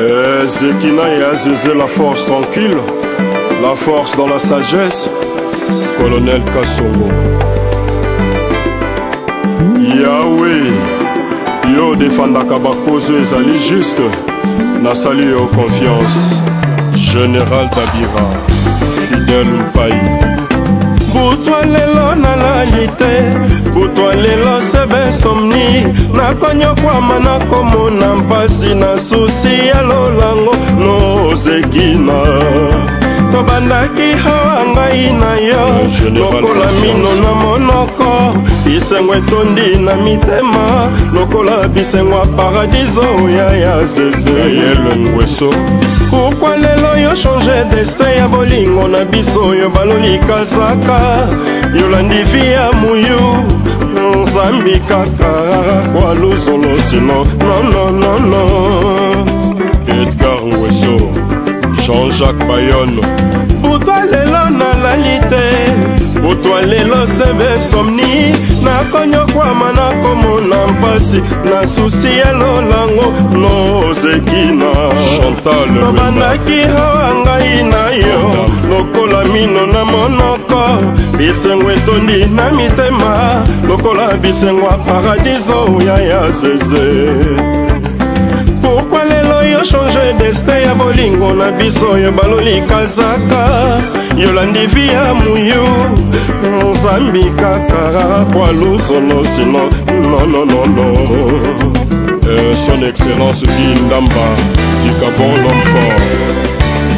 Eh, Zekina et Azeze, la force tranquille, la force dans la sagesse, Colonel Kassongo. Yahweh, yo defandaka bakozo ezali juste, nasali yo confiance. Général Dabira, Fidèle Mpai. Butwa lelo nalali te, butwa lelo sebe somni, nakonyokwama nakomona mpasi na susi ya lolango nozekina. Tobandaki hawa ngai na yo lokola mino na monoko, bisengo etondi na mitema lokola bisengo ya paradiso ya ya zeze. Ngweso. Pourquoi lelo yo change destin ya bolingo na biso yo baloli kazaka yolandi vi ya muyu nzambi kaka kwa luzolo sino non non non non. Edgar Ngweso, Jean-Jacques Bayonne. Butwa lelo nalali te, butwa lelo sebe somni, nakonyokwama nakomona mpasi na susi ya lolango nozekina. Chantal Tobandaki hawa ngai na yo lokola mino na monoko, bisengo etondi na mitema lokola bisengo ya paradiso ya ya zeze. Pourquoi lelo yo change destin ya bolingo na biso yo baloli kazaka yolandi vi ya muyu nzambi kaka kwa luzolo sino non non non non. Son Excellence Guy Ndamba du Gabon, l'homme fort.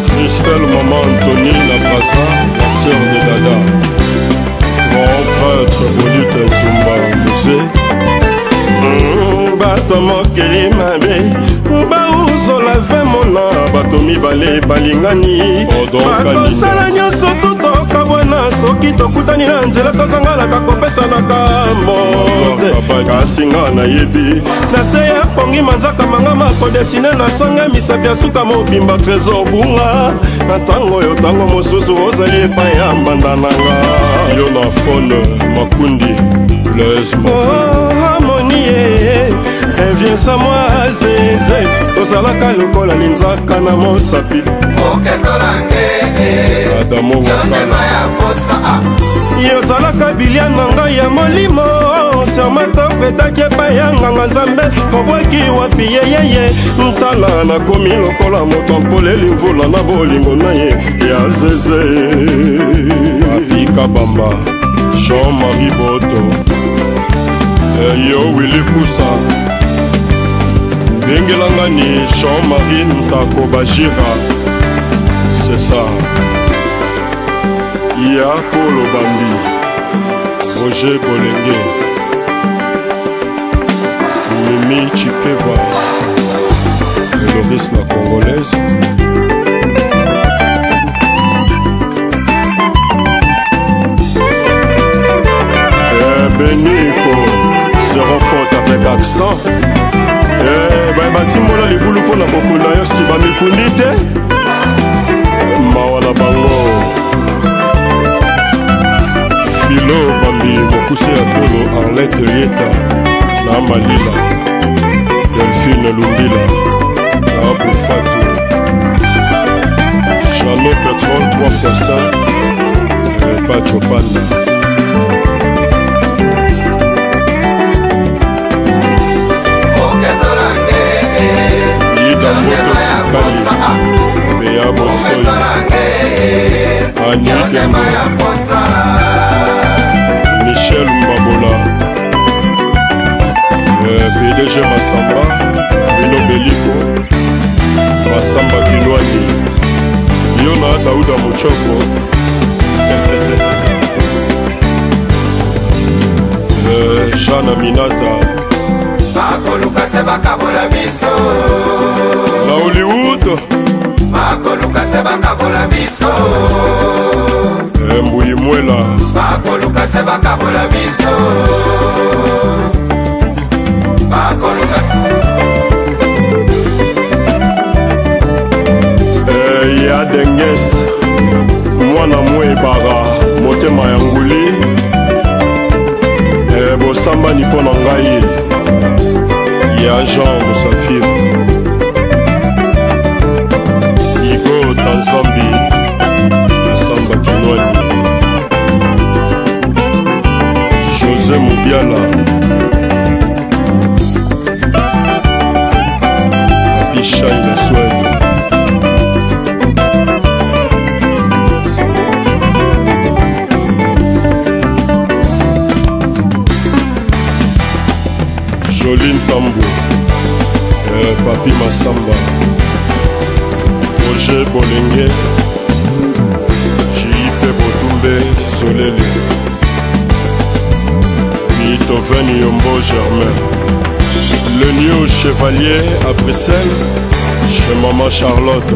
Christelle Maman Anthony Nabrasa, la sœur de Dada. Grand prêtre Bolite Ntumba Musée. Bato mokili mabe bauzola ve mona bato mibale balingani bakosala nyonso tutokabwana soki tokutani na nzela tozangalaka kopesanaka mbote kasi nga nayebi na se ya pongi manzaka manga makodesine na songe misapi ya suka mobimba trésor bunga na ntango oyo ntango mosusu ozali epai ya mbanda nanga yo na fone makundi Blaise. Oh, harmonie reviens à moi zeze tozalaka lokola linzaka na mosapi Adamo Wakala yozalaka bilia na ngai ya molimo sermata opetaki epai ya nganga nzambe obwaki wapi yeyeye ntala nakomi lokola moto mpoleli mvula na bolingo na ye ya zeze. Papi Kabamba, Jean-Marie Boto, yo Willy Kusa, Bengelangani Jean-Marie Ntako Bajira, c'est ça. Ya Polo Bambi, Roger Bolenge, Mimi Chikeva, Loris la Congolaise. Beniko zéro faute avec accent. Eh batimbola libulu mpona kokunda yo si bamikundi te mawa na bango. Philo Bambi mokuse ya tolo Arlette Yeta na Malila Delphine Lumbila na Bufatu Jano Petrol 3x5 Pacho Panda. Ida Moto Sukali Beya Bosoi Annie Kengo Michel Mbabola PDG Masamba Bruno Beliko Masamba Kinwani Yona Daouda Muchoko Jeanne Aminata bakoluka se bakabola biso na Hollywood bakoluka se bakabola biso Mbuyi Mwela bakoluka se bakabola biso bakoluka ya Denges mwana mwebara motema ya nguli bosambani mpo na ngai ya Jean Musafir. Nzambi na Samba Kinwani, José Mubiala, Papi Shai na Suède. Joline Tambou, Papi Massamba, Roger Bolenge, JP Botumbe Zolele, Beethoven Yombo Germain, le New Chevalier à Bruxelles, chez Maman Charlotte.